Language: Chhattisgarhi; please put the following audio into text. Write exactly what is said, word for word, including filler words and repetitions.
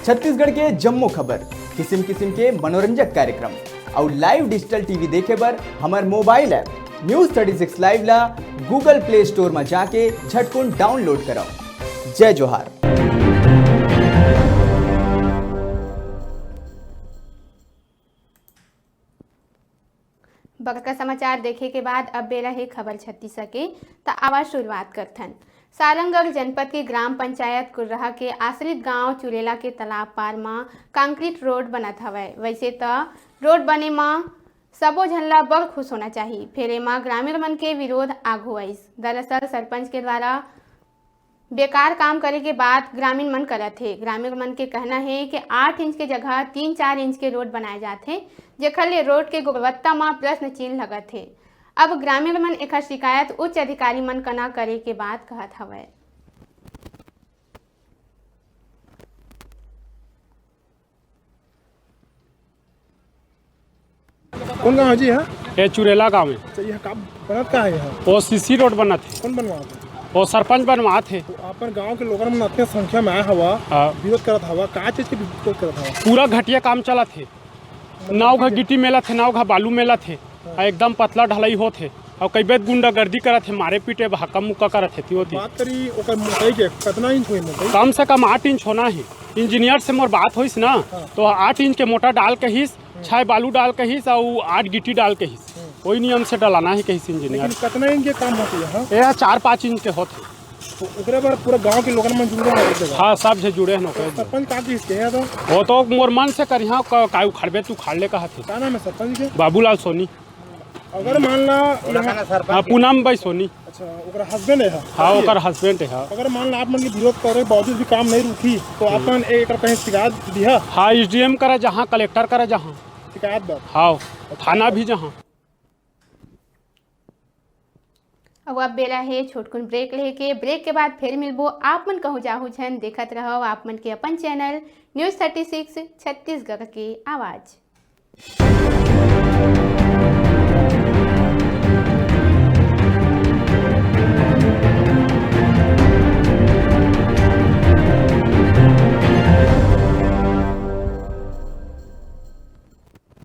छत्तीसगढ़ के जम्मो खबर, किसिम किसिम के मनोरंजक कार्यक्रम अउ live digital T V देखे बर हमर mobile app News thirty six Live ला Google Play Store म जाके झटकुन download करव। जय जोहार। बगरका समाचार देखे के बाद अब बेरा हे खबर छत्तीसगढ़ के, त आवा शुरुआत करथन। सारंगढ़ जनपद के ग्राम पंचायत कुर्रहा के आश्रित गांव चुरेला के तालाब पार म कंक्रीट रोड बनत हवय। वैसे त रोड बने म सबो झन ला बड़ खुश होना चाही, फेर एमा ग्रामीण मन के विरोध आघू आइस। दरअसल सरपंच के द्वारा बेकार काम करे के बात ग्रामीण मन करत हे। ग्रामीण मन के कहना हे कि आठ इंच के जगह तीन चार इंच के रोड बनाए जात हे, जेखर ले रोड के गुणवत्ता म प्रश्न चिन्ह लगत हे। अब ग्रामीण मन एखर शिकायत उच्च अधिकारी मन कना करे के बात कहत हवय। कौन गाँव है जी यहाँ? ये चुरेला गाँव है। अच्छा, यहाँ का बनत का है यहाँ? वो सीसी रोड बनत है। कौन बनवात है? वो सरपंच बनवात है। तो अपन गाँव के लोगन मन अतके संख्या में आया हवा, हाँ। विरोध करत हवा, का चीज के विरोध करत हवा? पूरा घटिया काम चलत है। मतलब नाव घा गिट्टी मेलत है, नाव घा बालू मेलत है, हाँ। एकदम पतला ढलाई होत है। और कई बेर गुंडागर्दी करत है, मारे पीटे, हक्का मुक्का करत है, तियो ती। बात करी ओकर मोटाई के, कितना इंच होई मोटाई? कम से कम आठ इंच होना है। इंजीनियर से मोर बात होइस ना, हाँ। तो आठ इंच के मोटा डाल कहिस, हम्म। छह बालू डाल कहिस, और आठ गिट्टी डाल कहिस। हम्म। वही नियम से डलाना है कहिस इंजीनियर। लेकिन कितना इंच के काम होती है, हाँ? ये चार पाँच इंच के होत है। तो ओकरे बर पूरा गांव के लोगन मन जुड़े हैं एक जगह। हाँ, सब झे जुड़े हैं ओकरे। सरपंच का चीज के है तो? वो तो मोर मन से करिहा, क-, का उखाड़बे तू उखाड़ ले कहत है। का नाम है सरपंच के? बाबूलाल सोनी। अगर मान ला यहाँ हाँ, पूनम बाई सोनी। अच्छा, ओकर हस्बैंड है? हाँ, ओकर हस्बैंड है। अगर मान ला आप मन के विरोध करे बावजूद भी काम नहीं रुकी, तो हम्म। अपन एकर कहीं शिकायत दिहा? हाँ, एसडीएम करा जहाँ, कलेक्टर करा जहाँ। शिकायत बर? हाँ, थाना भी जहाँ। अब, अब बेरा हे छोटकुन ब्रेक लेके। ब्रेक के बाद फिर मिलबो। आप मन कहूँ जाहू झन, देखत रहव आप मन के अपन channel news thirty six Chhattisgarh के आवाज़।